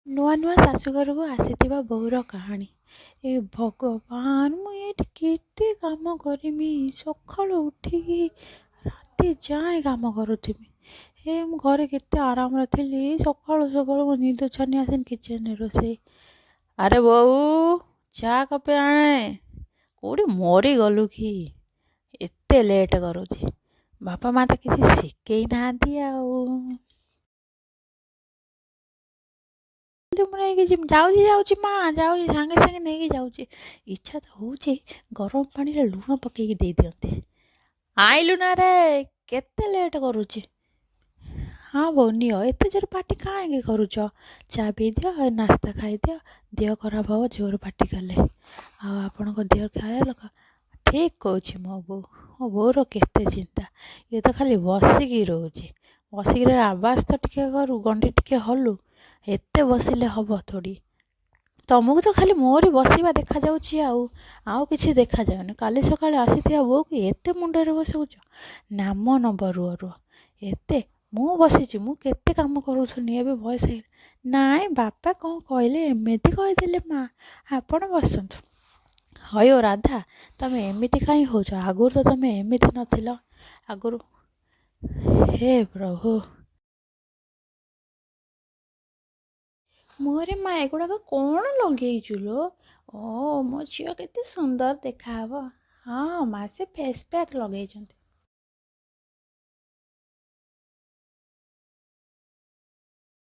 ନୂଆ ନୂଆ ଶାଶୁଘରକୁ ଆସିଥିବା ବୋହୂର କାହାଣୀ। ଏ ଭଗବାନ, ମୁଁ ଏଇଠି କେତେ କାମ କରିମି? ସକାଳୁ ଉଠିକି ରାତି ଯାଏଁ କାମ କରୁଥିବି। ଏ ମୁଁ ଘରେ କେତେ ଆରାମରେ ଥିଲି। ସକାଳୁ ସକାଳୁ ମୋ ନିଦ ଛାନିଆ ଆସିନି, କିଚେନରେ ରୋଷେଇ। ଆରେ ବୋଉ, ଚା କପେ ଆଣେ। କେଉଁଠି ମରିଗଲୁ କି, ଏତେ ଲେଟ୍ କରୁଛି? ବାପା ମା ତ କିଛି ଶିଖେଇ ନାହାନ୍ତି। ଆଉ ମୁଁ ନେଇକି ଯିବି। ଯାଉଛି ଯାଉଛି ମା, ଯାଉଛି, ସାଙ୍ଗେ ସାଙ୍ଗେ ନେଇକି ଯାଉଛି। ଇଚ୍ଛା ତ ହେଉଛି ଗରମ ପାଣିରେ ଲୁଣ ପକେଇକି ଦେଇଦିଅନ୍ତି। ଆଇଲୁ ନା ରେ, କେତେ ଲେଟ୍ କରୁଛି? ହଁ ବୋଉ, ନିଅ। ଏତେ ଜୋର ପାଟି କାହିଁକି କରୁଛ? ଚା ପିଇଦିଅ, ନାସ୍ତା ଖାଇଦିଅ। ଦେହ ଖରାପ ହେବ ଜୋର ପାଟି କଲେ। ଆଉ ଆପଣଙ୍କ ଦେହ ଖାଇବା ଲୋକ। ଠିକ୍ କହୁଛି ମୋ ବୋଉ। ମୋ ବୋଉର କେତେ ଚିନ୍ତା। ଇଏ ତ ଖାଲି ବସିକି ରହୁଛି, ବସିକି ରହି। ଆବାଜ ତ ଟିକେ କରୁ, ଗଣ୍ଡି ଟିକେ ହଲୁ। ଏତେ ବସିଲେ ହେବ ଥୋଡ଼ି? ତମକୁ ତ ଖାଲି ମୋରି ବସିବା ଦେଖାଯାଉଛି, ଆଉ କିଛି ଦେଖାଯାଉନି। କାଲି ସକାଳେ ଆସିଥିବା ବୋଉକୁ ଏତେ ମୁଣ୍ଡରେ ବସଉଛ, ନାମ ନବ। ରୁହ ରୁହ, ଏତେ ମୁଁ ବସିଛି, ମୁଁ କେତେ କାମ କରୁଥିନି। ଏବେ ବୟସ ହେଇଗଲା। ନାଇଁ, ବାପା କ'ଣ କହିଲେ? ଏମିତି କହିଦେଲେ ମା, ଆପଣ ବସନ୍ତୁ। ହଇଓ ରାଧା, ତମେ ଏମିତି କାହିଁ ହେଉଛ? ଆଗରୁ ତ ତମେ ଏମିତି ନଥିଲ ଆଗରୁ। ହେ ପ୍ରଭୁ! ମୁହଁରେ ମା ଏଗୁଡ଼ାକ କ'ଣ ଲଗେଇଛୁ ଲୋ? ଓ ମୋ ଝିଅ କେତେ ସୁନ୍ଦର ଦେଖାହେବ। ହଁ ମା, ସେ ଫେସ୍ ପ୍ୟାକ୍ ଲଗେଇଛନ୍ତି।